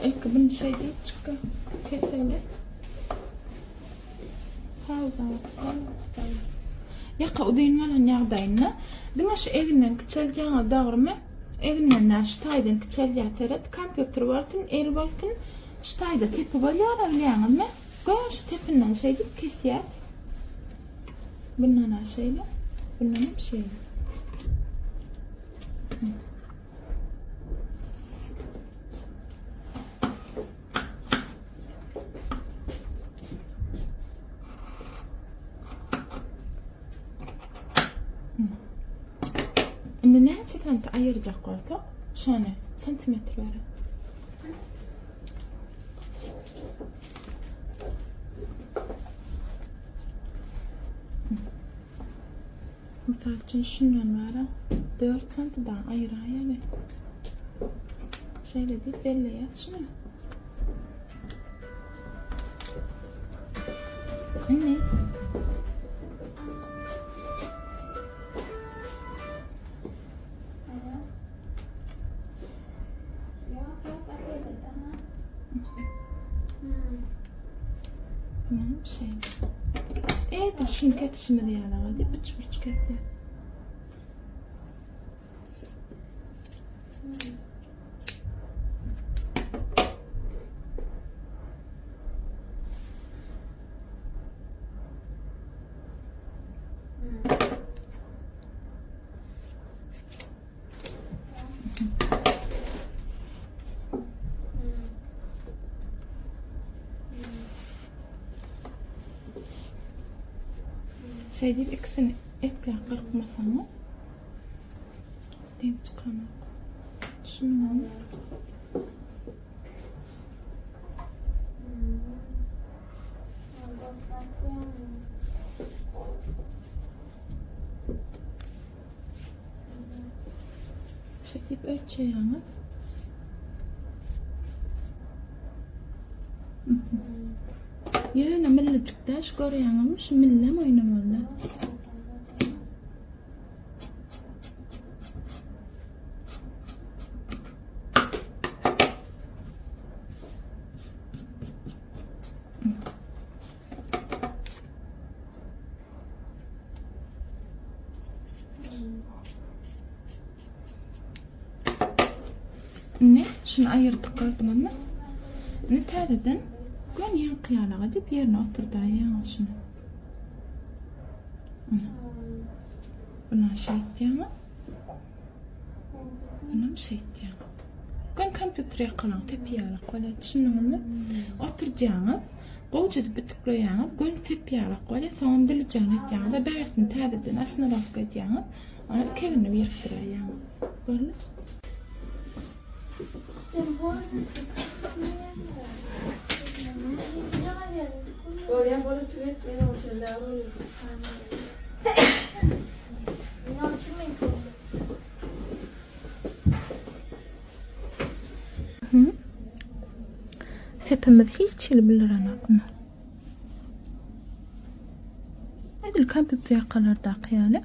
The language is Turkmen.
Ilki bunu şey diýip çykdy. Keseli. Pauza. Ýaka uzyn bolan ýagdaýynda diňe şu eginden kiçeltýäňiz dogrymy? Eginden däl, şu taýdan kiçelýär seret. Kompýuter bolsun, el bolsun, şu taýda sepi bolýar bilýäňizmi? Göni şu sepinden şeýdip kesýär. Bundan şeýle, bundan hem şeýle. Indi näçe santi aýyrjak bolsak, şony santimetr bere. Mysal üçin şundan bara 4 santidan aýyraýaly. Şeýle diýip belleýäs şuny. Indi Şeýle. Edil şuny kesişimiz ýaly diýip üç burç kesýär. Şeý diýip ikisini epläp gyrkmasaňyz deň çykanok. Düşündüňizmi? Şeýdip ölçeýäňiz. Ýöne millijik daş görýäňizmi? Şu millem oýnamaly. Indi şuny aýyrdyk gördüňizmi? Indi täzeden göni ýaňky ýalaga diýip ýerine oturdaýýaňyz şuny. Buna şeýtýäňiz. Bunam şeýtýäňiz. Göni kompýuter ýakalaň tepi ýalak bolýar. Düşündiňizmi? Oturdýaňyz. Gowja edip ütükleýäňiz, göni sep ýalak bolýar, soňam dilijegini etýäňiz-de, bärsini täzeden osnowawka edýäňiz. Ony ikigini birikdiräýýäňiz. Boldy. Bolýa bol tüwet men oň üçin däl bolýa. Sepimiz hiç hili bildirenok. Edil kompýuter ýakalardaky ýaly.